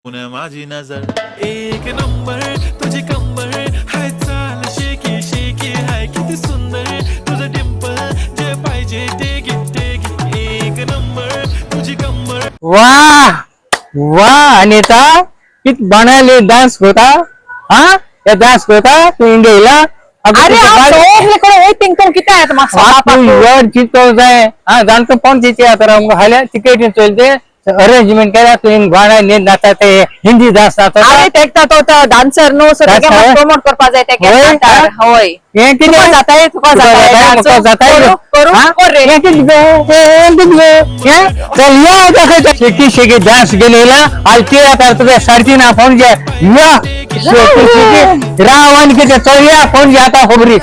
माझी नजर. एक नंबर तुझी कंबर हाय, चाल शेकी शेकी हाय, किती सुंदर तुझं डिंपल, जे पाहिजे ते घे ते घे. एक नंबर तुझी कंबर. वा वा अनिता, किती बनायले डान्स होता. हा, या डान्स होता तू इंडियाला. अरे, हांव सगळे कडेन वयता करून कितें येता म्हाका सांगपाक. वर चितो जाय. हा, जाणतो कोण तिचे आता हाल्या तिकेट चलते अरेंजमेंट केला. तू गाणं नाचा, ते हिंदी डान्स नाचता. अरे, तेका तो डान्सर न्हू, सो तेका Dancer? Promote करपा जाय तेका. होय? नाचार, होय. हें तुका कितें? जाताय, तुका तुका जाताय जाताय, dance? म्हाका जाताय. करू करू. हा? कर रे. हें कितें गो? हें कितें गो? हें? चल या, दाखयता. शेकी शेकी डान्स गेलेला आणि ते आता तुझ्या 3:30 फोन जे या शेकी शेकी राव आणि किती. चल या फोन जे आता खबरी.